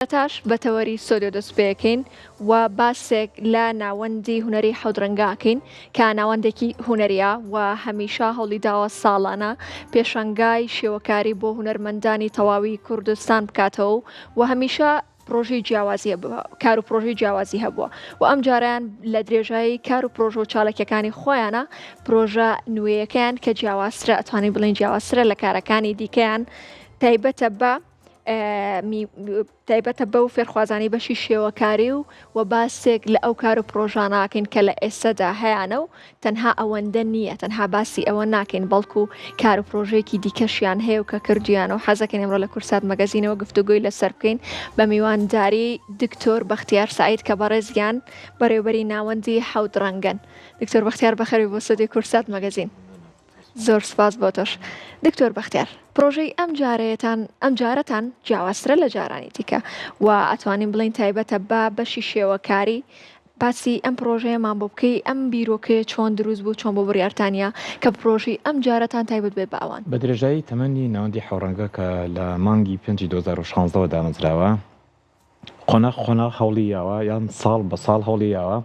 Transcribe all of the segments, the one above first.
سەرەتاش بە تەوەری ستۆدیۆ دەست پێکەین و باسێک لە ناوەندی هونەری حەوت ڕەنگە ئەکەین کە ناوەندێکی هونەریە و هەمیشە هەوڵی داوە ساڵانە پێشەنگای شێوەکاری بۆ هونەرمەندانی تەواوی کوردستان بکاتەوە و هەمیشە پرۆژەی جیاوازی کار و پرۆژەی جیاوازی هەبووە و ئەم جاریان لە درێژایی کار و پرۆژە و چاالکیەکانی خۆیانە پرۆژە نوێیەکەیان کە جیاوازترە ئەتوانین بڵێن جیاوازترە لە کارەکانی دیکەیان تایبەتە بە تایبەتە بەو فێرخوازانی بەشی شێوەکاری و و باسێک لە ئەو کار و پرۆژانە ئەکەین کە لە ئێستەدا هەیانە و تەنها ئەوەندە نییە تەنها باسی ئەوە ناکەین بەڵکو کار و پرۆژەیەکی دیکەشیان هەیە و کە کردویانە و حەزەکەین ئەمڕۆ لە کورسات مەگەزینەوە گفتوگۆی لەسەر بکەین بە میوانداری دکتۆر بەختیار سعید کە بەڕێزیان بەڕێوبەری ناوەندی حەوت ڕەنگەن دکتۆر بەختیار بەخێربێی بۆ ستۆدیۆی کورسات مەگەزین. زۆر سوپاس بۆ تۆش دکتۆر بەختیار. پرۆژەی ئەم جارەیەتان ئەم جارەتان جیاوازترە لە جارانی دیکە و ئەتوانین بڵێین تایبەتە بە بەشی شێوەکاری باسی ئەم پرۆژەیەمان بۆ بکەی ئەم بیرۆکەیە چۆن دروست بوو چۆن بۆ بڕیارتانە کە پرۆژەی ئەم جارەتان تایبەت بێت بە ئەوان؟ بە درێژایی تەمەنی ناوەندی حەوڕەنگە کە لە مانگی پێنجی 2016 وە دامەزراوە، قۆناغ قۆناغ هەوڵی یاوە یان ساڵ بە ساڵ هەوڵی یاوە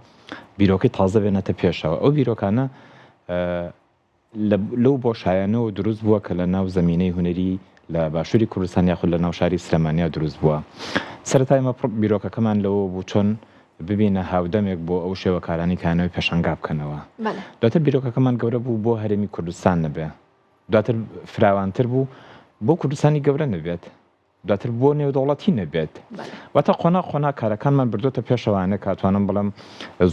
بیرۆکەی تازە بێنێتە پێشەوە ئەو بیرۆکانە لەو بۆشایانەوە دروست بووە کە لە ناو زەمینەی هونەری لە باشووری کوردستان یاخود لە ناو شاری سلێمانیا دروست بووە سەرەتا ئێمە بیرۆکەکەمان لەوە بوو چۆن ببینە هاودەمێک بۆ ئەو شێوەکارانی کانەوەی پێشانگا بکەنەوە دواتر بیرۆکەکەمان گەورە بوو بۆ هەرێمی کوردستان نەبێ دواتر فراوانتر بوو بۆ کوردستانی گەورە نەبێت دواتر بۆ نێودەوڵەتی نەبێت. واتە قۆناغ قۆناغ کارەکانمان بردۆتە پێشەوانە کە ئەتوانم بڵێم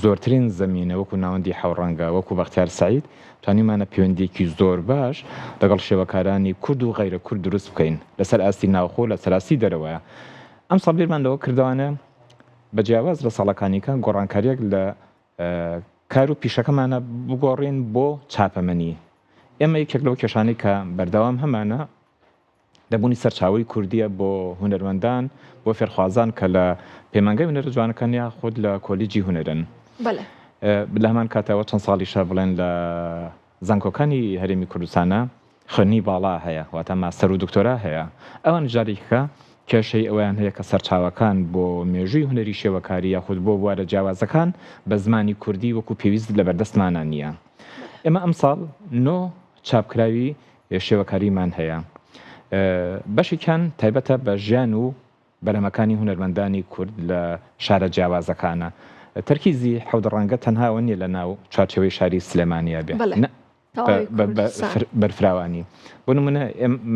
زۆرترین زەمینە وەکو ناوەندی حەوڕەنگە وەکو بەختیار سەعید توانیومانە پەیوەندیەکی زۆر باش لەگەڵ شێوەکارانی کورد و غەیرە کورد دروست بکەین لەسەر ئاستی ناوخۆ لەسەر ئاستی دەرەوەیە ئەمساڵ بیرمان لەوە کردەوانە بە جیاواز لە ساڵەکانیکە گۆڕانکاریەک لە کار و پیشەکەمانە بگۆڕین بۆ چاپەمەنی ئێمە یەکێک لەو کێشانەی کە بەردەوام هەمانە نەبوونی سەرچاوەی کوردییە بۆ هونەرمەندان، بۆ فێرخوازان کە لە پەیمانگای هونەرە جوانەکان یاخود لە کۆلیجی هونەرن. بەلێ. لە هەمان کاتەوە چەند ساڵیشە بڵێن لە زانکۆکانی هەرێمی کوردستانە خوێندنی باڵا هەیە، واتە ماستەر و دکتۆرا هەیە. ئەوان جارێکە کێشەی ئەوەیان هەیە کە سەرچاوەکان بۆ مێژووی هونەری شێوەکاری یاخود بۆ بوارە جیاوازەکان بە زمانی کوردی وەکو پێویست لەبەردەستمانا نییە. ئێمە ئەمساڵ نۆ چاپکراوی شێوەکاریمان هەیە. بەشێکیان تایبەتە بە ژیان و بەرهەمەکانی هونەرمەندانی کورد لە شارە جیاوازەکانە. تەرکیزی حەوت ڕەنگە تەنها ئەوە نییە لە ناو چوارچێوەی شاری سلێمانییە بێ، بەڵێ، نا، تەواوی بە کوردستان. بەرفراوانی. بۆ نموونە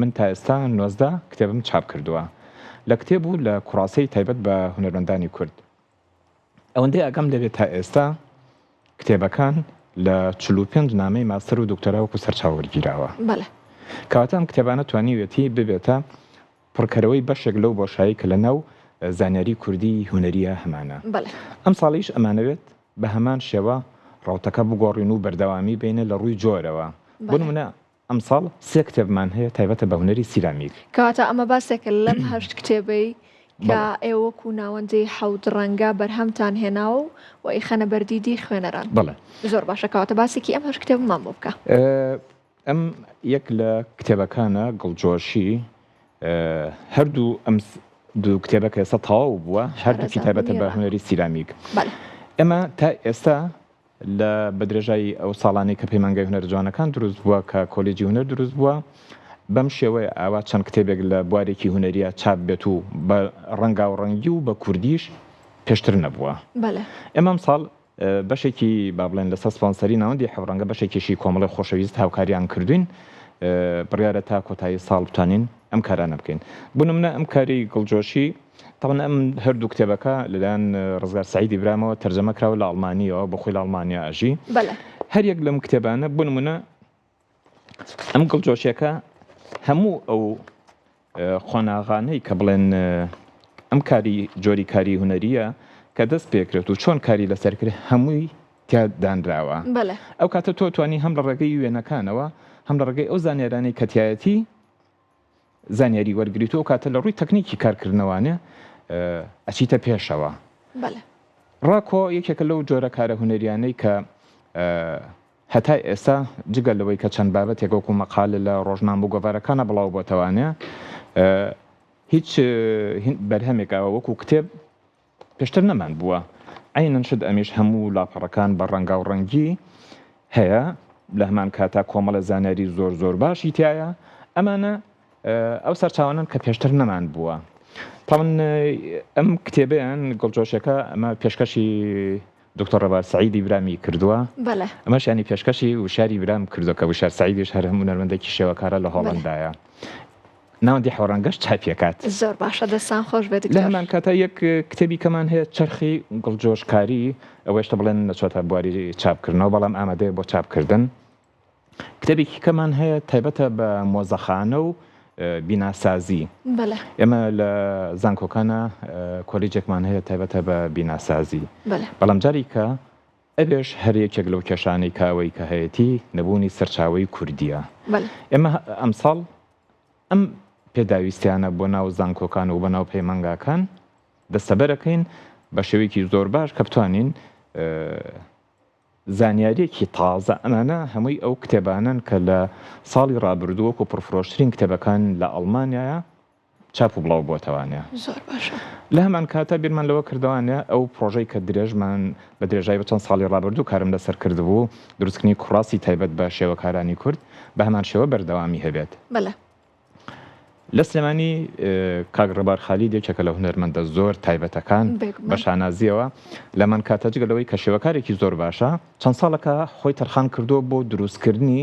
من تا ئێستا 19 کتێبم چاپ کردووە لە کتێب و لە کوڕاسەی تایبەت بە هونەرمەندانی کورد. ئەوەندەی ئاگام لێبێت تا ئێستا کتێبەکان لە 45 نامەی ماستەر و دکتۆرا وەکو سەرچاوە وەرگیراوە. بەڵێ. کەواتە ئەم کتێبانە توانیویەتی ببێتە پڕکەرەوەی بەشێک لەو بۆشایی کە لە ناو زانیاری کوردی هونەرییا هەمانە. بەڵێ. ئەمساڵیش ئەمانەوێت بە هەمان شێوە ڕەوتەکە بگۆڕین و بەردەوامی بەینە لە ڕووی جۆرەوە. بۆ بەڵێ. نموونە ئەمساڵ سێ کتێبمان هەیە تایبەتە بە هونەری سیرامیک. کەواتە ئەمە باسێکە لەم هەشت کتێبەی کە بەڵێ. ئێوە وەکوو ناوەندی حەوت ڕەنگە بەرهەمتان هێناوە و ئەیخەنە بەر دیدی خوێنەران. بەڵێ. زۆر باشە کەواتە باسێکی ئەم هەشت کتێبەمان بۆ بکە. ئەم یەک لە کتێبەکانە، گوڵجۆشی، هەردوو ئەم دوو کتێبە کە ئێستا تەواو بووە، هەردووکی شارەزا تایبەتە بوونی بە ڕا. هونەری سیرامیک. بەڵێ. ئێمە تا ئێستا لە بە درێژایی ئەو ساڵانەی کە پەیمانگای هونەرە جوانەکان دروست بووە، کە کۆلێجی هونەر دروست بووە، بەم شێوەیە ئاوا چەند کتێبێک لە بوارێکی هونەرییا چاپ بێت و بە ڕەنگاوڕەنگی و بە کوردیش پێشتر نەبووە. بەلێ. ئێمە ئەمساڵ بەشێکی با بڵێن لەسەر سپۆنسەری ناوەندی حەوڕەنگە بەشێکیشی کۆمەڵی خۆشەویست هاوکاریان کردووین، بڕیارە تا کۆتایی ساڵ بتوانین ئەم کارانە بکەین. بۆ نمونە ئەم کاری گوڵجۆشی، تەبعەن ئەم هەردوو کتێبەکە لەلایەن ڕزگار سەعیدی برامەوە تەرجەمە کراوە لە ئەڵمانییەوە، بۆ خۆی لە ئەڵمانیا ئەژی. بەلێ. هەر یەک لەم کتێبانە بۆ نمونە ئەم گوڵجۆشیەکە هەموو ئەو قۆناغانەی کە بڵێن ئەم کاری جۆری کاری هونەرییە کە دەست پێکرێت و چۆن کاری لەسەر کرێت هەمووی تیا دانراوە. بەلێ. ئەو کاتە تۆ توانی هەم لە ڕێگەی وێنەکانەوە هەم لە ڕێگەی ئەو زانیارانەی کە تیایەتی زانیاری وەرگریت و ئەو کاتە لە ڕووی تەکنیکی کارکردنەوانێ ئەچیتە پێشەوە. بەلێ. ڕاکۆ یەکێکە لەو جۆرە کارە هونەریانەی کە هەتا ئێستا جگە لەوەی کە چەند بابەتێک وەکو مەقالە لە ڕۆژنامە و گۆڤارەکانە بڵاو بۆتەوانێ. هیچ بەرهەمێک ئاوا وەکو کتێب پێشتر نەمان بووە. عەینەن شت ئەمیش هەموو لاپەڕەکان بە ڕەنگاوڕەنگی هەیە لە هەمان کاتا کۆمەڵە زانیاری زۆر زۆر باشی تایە ئەمانە ئەو سەرچاوانەن کە پێشتر نەمان بووە. تاوان ئەم کتێبەیان گوڵجۆشەکە ئەمە پێشکەشی دکتۆر ڕێبوار سەعیدی برامی کردووە. بەڵێ. ئەمەش یانی پێشکەشی وشیاری برام کردووە کە وشیار سەعیدیش هەر هونەرمەندێکی شێوەکارە لە هۆڵەندایە. ناوەندی حەوڕەنگەش چاپی ئەکات. زۆر باشە دەستان خۆش بێت دکتۆر. لەهەمان کاتا یەک کتێبی کەمان هەیە چەرخی گوڵجۆشکاری ئەوە هێشتا بڵێن نەچۆتە بواری چاپکردنەوە بەڵام ئامادەیە بۆ چاپکردن. کتێبێکی کەمان هەیە تایبەتە بە مۆزەخانە و بیناسازی. بەلێ. ئێمە لە زانکۆکانە کۆلیجێکمان هەیە تایبەتە بە بیناسازی. بەلێ. بەڵام جاری کە ئەوێش هەر یەکێک لەو کێشانەی کە ئەوەی کە هەیەتی نەبوونی سەرچاوەی کوردییە. بەلێ. ئێمە ئەمساڵ ئەم پێداویستیانە بۆ ناو زانکۆکان و بۆ ناو پەیمانگاکان دەستەبەرەکەین بە شێوەیەکی زۆر باش کە بتوانین زانیارییەکی تازە، ئەمانە هەمووی ئەو کتێبانەن کە لە ساڵی ڕابردوو وەکو پڕفرۆشترین کتێبەکان لە ئەڵمانیایا چاپ و بڵاو بۆتەوانە. زۆر باشە. لە هەمان کاتا بیرمان لەوە کردەوانە ئەو پڕۆژەی کە درێژمان بە درێژای بە چەند ساڵی ڕابردوو کارم لەسەر کردبوو، دروستکردنی کوڕاسی تایبەت بە شێوەکارانی کورد بە هەمان شێوە بەردەوامی هەبێت. بەلێ. لە سلێمانی کاک ڕێبوار خالید یەکێکە لە هونەرمەندە زۆر تایبەتەکان بە شانازیەوە لەمان کاتە جگە لەوەی کە شێوەکارێکی زۆر باشە چەند ساڵەکە خۆی تەرخان کردووە بۆ دروستکردنی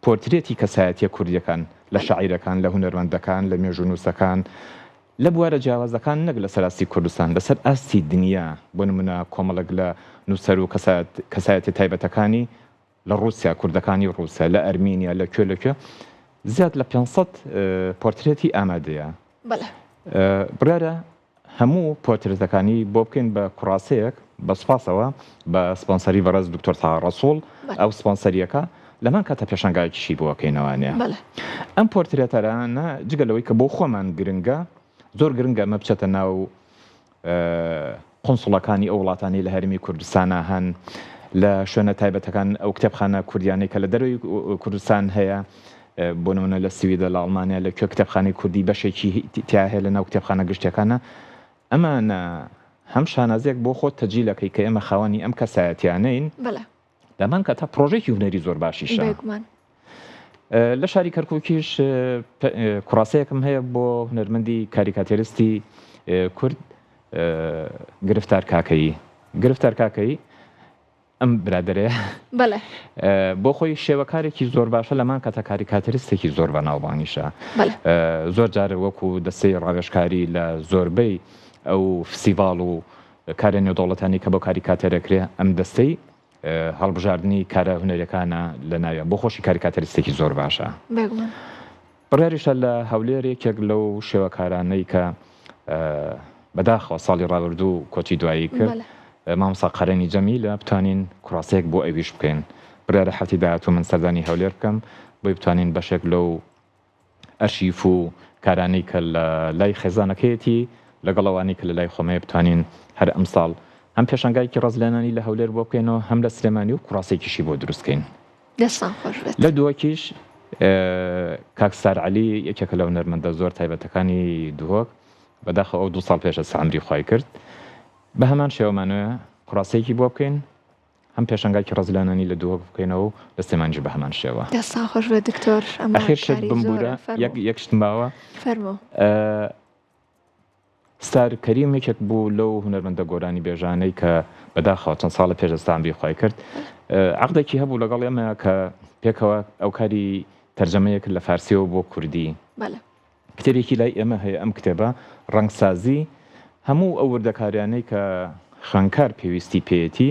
پۆرترێتی کەسایەتیە کوردیەکان لە شاعیرەکان لە هونەرمەندەکان لە مێژوونووسەکان لە بوارە جیاوازەکان نەک لەسەر ئاستی کوردستان لەسەر ئاستی دنیا بۆ نمونە کۆمەڵێک لە نووسەر و کەسایەتیە تایبەتەکانی لە ڕووسیا، کوردەکانی ڕووسیا، لە ئەرمینیا، لە کوێ لە کوێ زیاد لە 500 پۆرترێتی ئامادەیە. بەلێ. بڕیارە هەموو پۆرترێتەکانی بۆ بکەین بە کوڕاسەیەک بە سوپاسەوە بە سپۆنسەری بەڕێز دکتۆر تاها ڕەسوڵ ئەو سپۆنسەریەکە لەمان کاتە پێشانگایەکیشی بۆ ئەکەینەوانێ. بەلێ. ئەم پۆرترێتەرانە جگە لەوەی کە بۆ خۆمان گرنگە زۆر گرنگە ئەمە بچێتە ناو قونسوڵەکانی ئەو وڵاتانەی لە هەرێمی کوردستانا هەن، لە شوێنە تایبەتەکان ئەو کتێبخانە کوردیانەی کە لە دەرەوەی کوردستان هەیە، بۆ نمونە لە سویدە، لە ئەڵمانیا، لە کوێ کتێبخانەی کوردی بەشێکی تیا هەیە لە ناو کتێبخانە گشتیەکانە. ئەمانە هەم شانازیەک بۆ خۆت تەجیلەکەی کە ئێمە خاوەنی ئەم کەسایەتیانەین، بەلێ. لەمان کاتا پرۆژەیەکی هونەری زۆر باشیشە. بێگومان. لە شاری کەرکووکیش کوڕاسەیەکم هەیە بۆ هونەرمەندی کاریکاتێرستی کورد گرفتار کاکەیی. گرفتار کاکەیی ئەم برادەرەیە. بەلێ. بۆ خۆی شێوەکارێکی زۆر باشە لەمان کاتە کاریکاتێرستێکی زۆر بەناوبانگیشە. بەلێ. زۆر جار وەکو دەستەی ڕاوێژکاری لە زۆربەی ئەو فستیڤاڵ و کارە نێودەوڵەتانی کە بۆ کاریکاتێر ئەکرێ ئەم دەستەی هەڵبژاردنی کارە هونەریەکانە لە ناویان بۆ خۆشی کاریکاتێریستێکی زۆر باشە. بێگومان. بڕیاریشە لە هەولێر یەکێک لەو شێوەکارانەی کە بەداخەوە ساڵی ڕابردوو کۆچی دوایی کرد مامۆستا قەرەنی جەمیلە بتوانین کوڕاسەیەک بۆ ئەویش بکەین بڕیارە هەفتەی داهاتوو من سەردانی هەولێر بکەم بۆی بتوانین بەشێک لەو ئەرشیف و کارانەی کە لە لای خێزانەکەیەتی لەگەڵ ئەوانەی کە لە لای خۆمەیە بتوانین هەر ئەمساڵ هەم پێشانگایەکی ڕەزلێنانی لە هەولێر بۆ بکەینەوە هەم لە سلێمانی و کوڕاسێکیشی بۆ دروست کەین. دەستان خۆش بێت. لە دهۆکیش کاک ستار عەلی یەکێکە لە هونەرمەندە زۆر تایبەتەکانی دهۆک بەداخەوە ئەو دوو ساڵ پێش ئێستا ئەمری خوای کرد بە هەمان شێوە مانەوێ کوڕاسێکی بۆ بکەین هەم پێشەنگاکی ڕەزلانانی لە دهۆک بکەینەوە و لە سلێمانیش بە هەمان شێوە. دەستان خۆش بێت دکتۆر ئەمە ئەخیر شت کاری بمبورە زۆرە فەرموو. یەک یەک شت ماوە. فەرموو. ستار کەریم یەکێک بوو لەو هونەرمەندە گۆرانی بێژانەی کە بەداخەوە چەند ساڵە پێش ئێستا ئەمری خوای کرد عەقدێکی هەبوو لەگەڵ ئێمە کە پێکەوە ئەو کاری تەرجەمەیە کرد لە فارسیەوە بۆ کوردی. بەلێ. کتێبێکی لای ئێمە هەیە ئەم کتێبە، ڕەنگسازی، هەموو ئەو وردەکاریانەی کە خوێندکار پێویستی پێیەتی،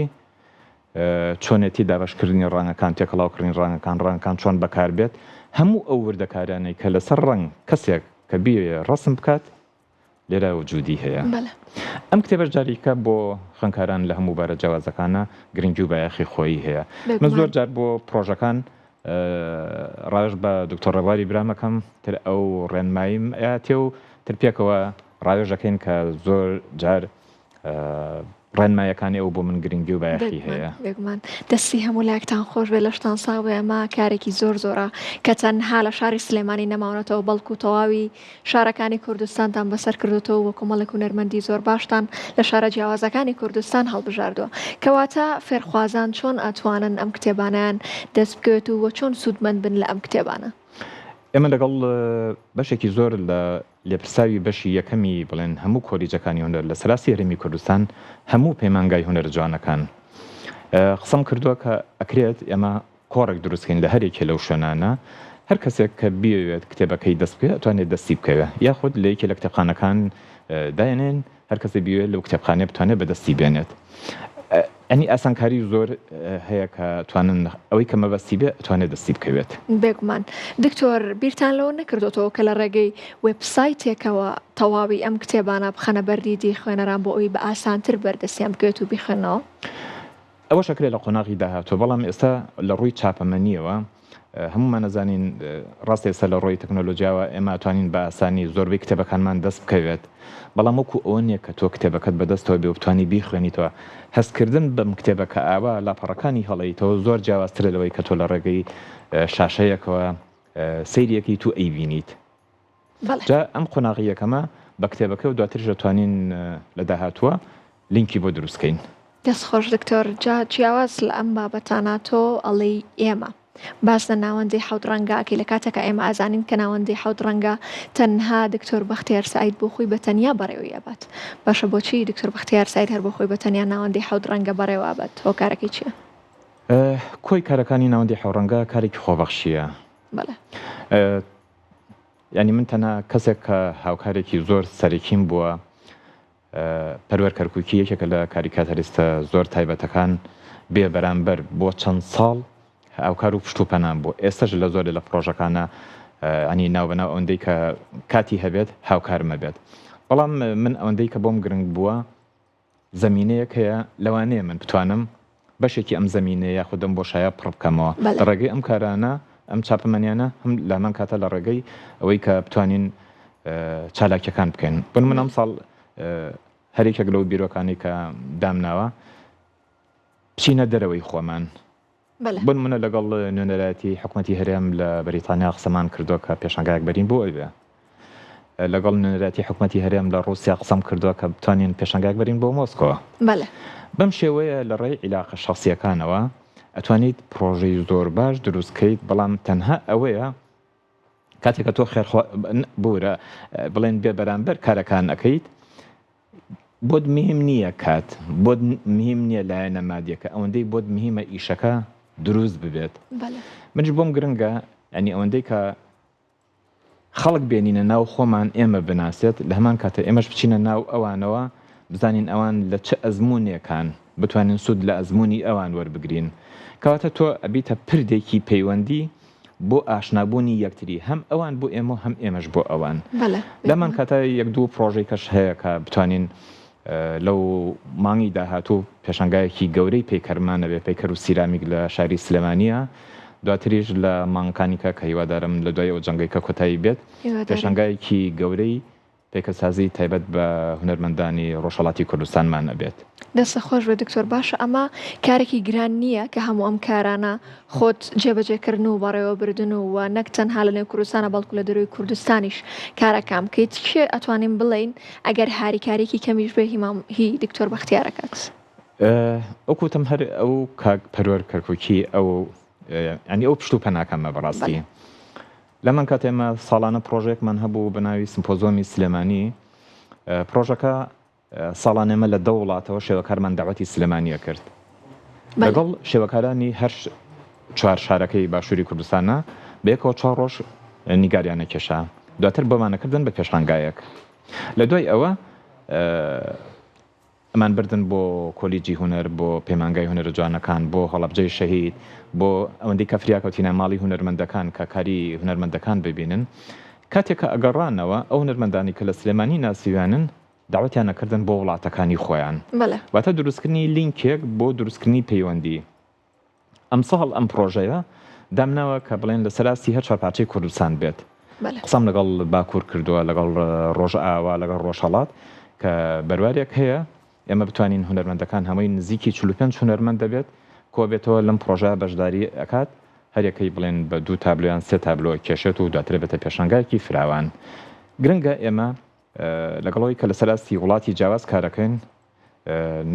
چۆنێتی دابەشکردنی ڕەنگەکان، تێکەڵاوکردنی ڕەنگەکان، ڕەنگەکان چۆن بەکاربێت، هەموو ئەو وردەکاریانەی کە لەسەر ڕەنگ کەسێک کە بیەوێ ڕەسم بکات لێرە وجودی هەیە. ئەم کتێبەش جارێکە بۆ خوێندکاران لە هەموو بارە جیاوازەکانە گرنگی و بایەخی خۆیی هەیە. من زۆر جار بۆ پڕۆژەکان ڕاوێژ بە دکتۆر ڕێبواری برام ئەکەم تر ئەو ڕێنماییم ئەیاتێ و تر پێکەوە ڕاوێژ ئەکەین کە زۆر جار. ڕێنمایەکانی ئەو بۆ من گرنگی و بایەخی هەیە. بێگومان دەستی هەموو لایەکتان خۆش بێ لەشتان ساغ بێ ئەمە کارێکی زۆر زۆرە کە تەنها لە شاری سلێمانی نەماونەتەوە بەڵکو تەواوی شارەکانی کوردستانتان بەسەر کردوتەوە و کۆمەڵێک هونەرمەندی زۆر باشتان لە شارە جیاوازەکانی کوردستان هەڵبژاردووە کەواتە فێرخوازان چۆن ئەتوانن ئەم کتێبانەیان دەست بکەوێت و وە چۆن سوودمەند بن لە ئەم کتێبانە؟ ئێمە لەگەڵ بەشێکی زۆر لە لێپرساوی بەشی یەکەمی بڵێن هەموو کۆلیجەکانی هونەر لە سەراستی هەرێمی کوردستان هەموو پەیمانگای هونەرە جوانەکان قسەم کردووە کە ئەکرێت ئێمە کۆڕێک دروست کەین لە هەر یەکێ لەو شوێنانە هەر کەسێک کە بیەوێت کتێبەکەی دەست بکەوێت ئەتوانێت دەستی بکەوێت یاخود لە یەکێ لە کتێبخانەکان داینێن هەر کەسێ بیەوێت لەو کتێبخانەیە بتوانێت بەدەستی بێنێت. یانی ئاسانکاری زۆر هەیە کە توانن ئەوەی کە مەبەستی بێ ئەتوانێت دەستی بکەوێت. بێگومان. دکتۆر بیرتان لەوە نەکردۆتەوە کە لە ڕێگەی وێبسایتێکەوە تەواوی ئەم کتێبانە بخەنە بەر دیدی خوێنەران بۆ ئەوی بە ئاسانتر بەردەستیان بکەوێت و بیخوێننەوە؟ ئەوەش ئەکرێ لە قۆناغی داهاتوو، بەڵام ئێستا لە ڕووی چاپەمەنییەوە هەموومان ئەزانین ڕاستە ئێستا لە ڕووی تەکنۆلۆجیاوە ئێمە ئەتوانین بە ئاسانی زۆربەی کتێبەکانمان دەست بکەوێت، بەڵام وەکو ئەوە نییە کە تۆ کتێبەکەت بەدەستەوە بێ و بتوانی بیخوێنیتەوە، هەستکردن بەم کتێبە کە ئاوا لاپەڕەکانی هەڵەیتەوە زۆر جیاوازترە لەوەی کە تۆ لە ڕێگەی شاشەیەکەوە سەیری ئەکەیت و ئەیبینیت. جا ئەم قۆناغی یەکەمە بە کتێبەکە و دواتریش دەتوانین لە داهاتووە لینکی بۆ دروست کەین. دەست خۆش دکتۆر جا جیاواز لە ئەم بابەتانە تۆ ئەڵێی ئێمە باس لە ناوەندی حەوت ڕەنگە ئەکەی لە کاتێکا ئێمە ئەزانین کە ناوەندی حەوت ڕەنگە تەنها دکتۆر بەختیار سەعید بۆ خۆی بە تەنیا بەڕێوەی ئەبات باشە بۆچی دکتۆر بەختیار سەعید هەر بۆ خۆی بە تەنیا ناوەندی حەوت ڕەنگە بەڕێوە ئەبات هۆکارەکەی چیە؟ کۆی کارەکانی ناوەندی حەوت ڕەنگە کارێکی خۆبەخشیە. بەڵێ. یانی من تەنها کەسێک کە هاوکارێکی زۆر سەرەکیم بووە پەروەر کەرکوکی یەکێکە لە کاریکاتەریستە زۆر تایبەتەکان بێ بەرامبەر بۆ چەند ساڵ هاوکار و پشت و پەنام بوو ئێستاش لە زۆرێ لە پڕۆژەکانە ئەنی ناوبەناو ئەوەندەی کە کاتی هەبێت هاوکارمە بێت بەڵام من ئەوەندەی کە بۆم گرنگ بووە زەمینەیەک هەیە لەوانەیە من بتوانم بەشێکی ئەم زەمینەیە یاخود ئەم بۆشایە پڕ بکەمەوە لە ڕێگەی ئەم کارانە ئەم چاپەمەنیانە هەم لە هەمان کاتە لە ڕێگەی ئەوەی کە بتوانین چالاکیەکان بکەین بۆ نمونە ئەمساڵ هەرێکێک لەو بیرۆکانەی کە دامناوە بچینە دەرەوەی خۆمان بۆ نمونە لەگەڵ نوێنەرایەتی حکومەتی هەرێم لە بەریتانیا قسەمان کردووە کە پێشانگایەک بەرین بۆ ئەوێ. لەگەڵ نوێنەرایەتی حکومەتی هەرێم لە ڕووسیا قسەم کردووە کە بتوانین پێشانگایەک بەرین بۆ مۆسکۆ. بەم شێوەیە لە ڕێی عیلاقە شەخسییەکانەوە ئەتوانیت پڕۆژەی زۆر باش دروست کەیت، بەڵام تەنها ئەوەیە کاتێک کە تۆ خێرخوا بورە بڵێن بێ بەرامبەر کارەکان ئەکەیت بۆت مهم نییە کات بۆت مهم نییە لایەنە مادیەکە ئەوەندەی بۆت مهمە ئیشەکە دروست ببێت منیش بۆم گرنگە ینی ئەوەندەی کە خەڵک بێنینە ناو خۆمان ئێمە بناسێت لە هەمان کاتە ئێمەش بچینە ناو ئەوانەوە بزانین ئەوان لە چ ئەزمونێکان بتوانین سوود لە ئەزموونی ئەوان وەربگرین. کەواتە تۆ ئەبیتە پردێکی پەیوەندی بۆ ئاشنابوونی یەکتری، هەم ئەوان بۆ ئێمە و هەم ئێمەش بۆ ئەوان. بەڵێ لەمان بێگومان. کاتە یەک دوو پڕۆژەی کەش هەیە کە بتوانین لەو مانگی داهاتوو پێشانگایەکی گەورەی پەیکەرمان ئەبێ، پەیکەر و سیرامیک لە شاری سلێمانییە، دواتریش لە مانگەکانی کە کە هیوادارم لە دوای ئەو جەنگەی کە کۆتایی بێت هیوادارین. پێشانگایەکی گەورەی پەیکەرسازی تایبەت بە هونەرمەندانی ڕۆژهەڵاتی کوردستانمان ئەبێت. دەستت خۆش بێت دکتۆر باشە ئەمە کارێکی گران نییە کە هەموو ئەم کارانە خۆت جێبەجێکردن و بەڕێوەبردن و وە نەک تەنها لە نێو کوردستانە بەڵکو لە دەرەوەی کوردستانیش کارەکان بکەیت کێ ئەتوانین بڵێین ئەگەر هاریکاریەکی کەمیش بێ هیمام هی دکتۆر بەختیار ئەکات؟ وەکو وتم هەر ئەو کاک پەروەر کەرکوکی ئەو یانی ئەو پشت و پەناکەمە بەڕاستی. لەمان کات ئێمە ساڵانە پڕۆژەیەکمان هەبوو بە ناوی سمپۆزۆمی سلێمانی، پڕۆژەکە ساڵانە ئێمە لە دە وڵاتەوە شێوەکارمان دەعوەتی سلێمانی ئەکرد لەگەڵ شێوەکارانی هەر چوار شارەکەی باشووری کوردستانە بەیەکەوە چوار ڕۆژ نیگاریان ئەکێشا دواتر بۆمانەکردن بە پێشانگایەک لە دوای ئەوە ئەمان بردن بۆ کۆلیجی هونەر، بۆ پەیمانگای هونەرە جوانەکان، بۆ هەڵەبجەی شەهید، بۆ ئەوەندەی کە فریا کەوتینە ماڵی هونەرمەندەکان کە کاری هونەرمەندەکان ببینن. کاتێک کە ئەگەڕانەوە ئەو هونەرمەندانەی کە لە سلێمانی ناسیویانن دەعوەتیان ئەکردن بۆ وڵاتەکانی خۆیان. واتە دروستکردنی لینکێک بۆ دروستکردنی پەیوەندی. ئەمساڵ ئەم پڕۆژەیە دامناوە کە بڵێن لەسەر ئاستی هەر چوارپارچەی کوردستان بێت. قسەم لەگەڵ باکوور کردووە، لەگەڵ ڕۆژئاوا، لەگەڵ ڕۆژهەڵات کە بەروارێک هەیە. ئێمە بتوانین هونەرمەندەکان هەمووی نزیکی 45 هونەرمەند دەبێت کۆبێتەوە لەم پڕۆژە بەشداری ئەکات هەریەکەی بڵێن بە دوو تابلۆ یان سێ تابلۆ کێشێت و دواتر بێتە پێشانگایەکی فراوان گرنگە ئێمە لەگەڵ ئەوەی کە لەسەر ئاستی وڵاتی جیاواز کارەکەین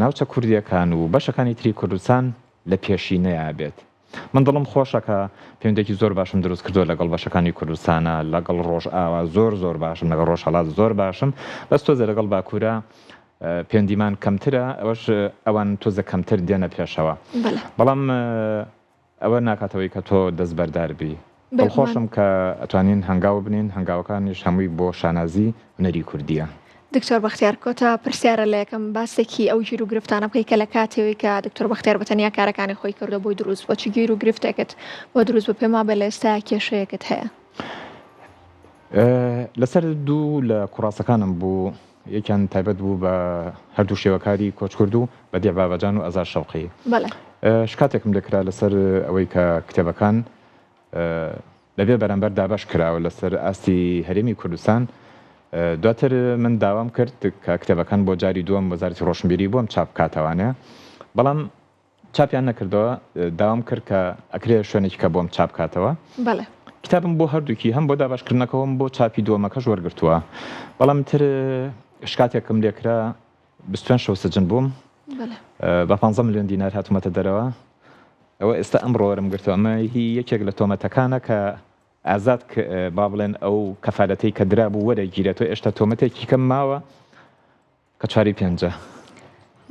ناوچە کوردیەکان و بەشەکانی تری کوردستان لە پێشینەیا بێت. من دڵم خۆشە کە پەیوەندیەکی زۆر باشم دروست کردووە لەگەڵ بەشەکانی کوردستانا، لەگەڵ ڕۆژئاوا زۆر زۆر باشم، لەگەڵ ڕۆژهەڵات زۆر باشم، بەس تۆزێ لەگەڵ باکوورا پەیوەندیمان کەمترە، ئەوەش ئەوان تۆزێ کەمتر دێنە پێشەوە. بەڵام ئەوە ناکاتەوەی کە تۆ دەستبەردار بی. دڵخۆشم کە ئەتوانین هەنگاو بنێین، هەنگاوەکانیش هەمووی بۆ شانازی هونەری کوردییە. دکتۆر بەختیار کۆتا پرسیارە لە یەکەم باسێکی ئەو گیر و گرفتانە بکەی کە لە کاتێوی کە دکتۆر بەختیار بە تەنیا کارەکانی خۆی کردو بۆی دروست بووە چ گیر و گرفتێکت بۆ دروست بوو پێم وابێ لە ئێستا کێشەیەکت هەیە؟ لەسەر دوو لە کوڕاسەکانم بوو یەکیان تایبەت بوو بە هەردوو شێوەکاری کۆچکردوو بەدیع بابەجان و ئازاد شەوقی. بەڵێ. شکاتێکم لێکرا لەسەر ئەوەی کە کتێبەکان لە بێ بەرامبەر دابەش کراوە لەسەر ئاستی هەرێمی کوردستان دواتر من داوام کرد کە کتێبەکان بۆ جاری دووەم وەزارەتی ڕۆشنبیری بۆم چاپ بکاتەوانێ بەڵام چاپیان نەکردەوە داوام کرد کە ئەکرێ شوێنێکی کە بۆم چاپ کاتەوە بەڵێ. کتابم بۆ هەردووکی هەم بۆ دابەشکردنەکەوەم بۆ چاپی دووەمەکەش وەرگرتووە بەڵام تر شکاتێکم لێکرا 25 شەو سجن بووم بە 15 ملیۆن دینار هاتوومەتە دەرەوە ئەوە ئێستا ئەمڕۆ وەرم گرتووە ئەمە هی یەکێک لە تۆمەتەکانە کە ئازاد با بڵێن ئەو کەفالەتەی کە درابوو وەرەگیرێتەوە ئێشتا تۆمەتێکی کەم ماوە کە چواری پێنجە.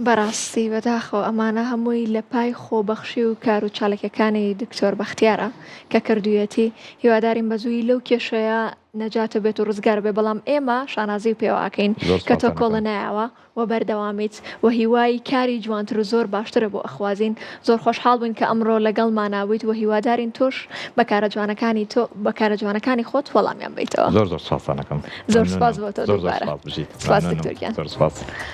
بەڕاستی بەداخەوە ئەمانە هەمووی لە پای خۆبەخشی و کار و چاالکیەکانی دکتۆر بەختیارە کە کردوویەتی هیوادارین بە زوویی لەو کێشەیە نەجاتە بێت و ڕزگار بێ بەڵام ئێمە شانازی و پێوە ئەکەین زۆر کە تۆ سوپاستان کۆڵە ئەکەم. نایەوە و بەردەوامیت و هیوای کاری جوانتر و زۆر باشترە بۆ ئەخوازین زۆر خۆشحاڵ بووین کە ئەمڕۆ لەگەڵمانا بوویت و هیوادارین تۆش بە کارە جوانەکانی تۆ بە کارە جوانەکانی خۆت وەڵامیان بەیتەوە. زۆر زۆر سوپاستان ئەکەم. زۆر سوپاس مەمنونم. بۆ تۆ زۆر زۆر دووبارە. سوپاس بژیت. سوپاس مەمنونم. دکتۆر گیان. زۆر سوپاس.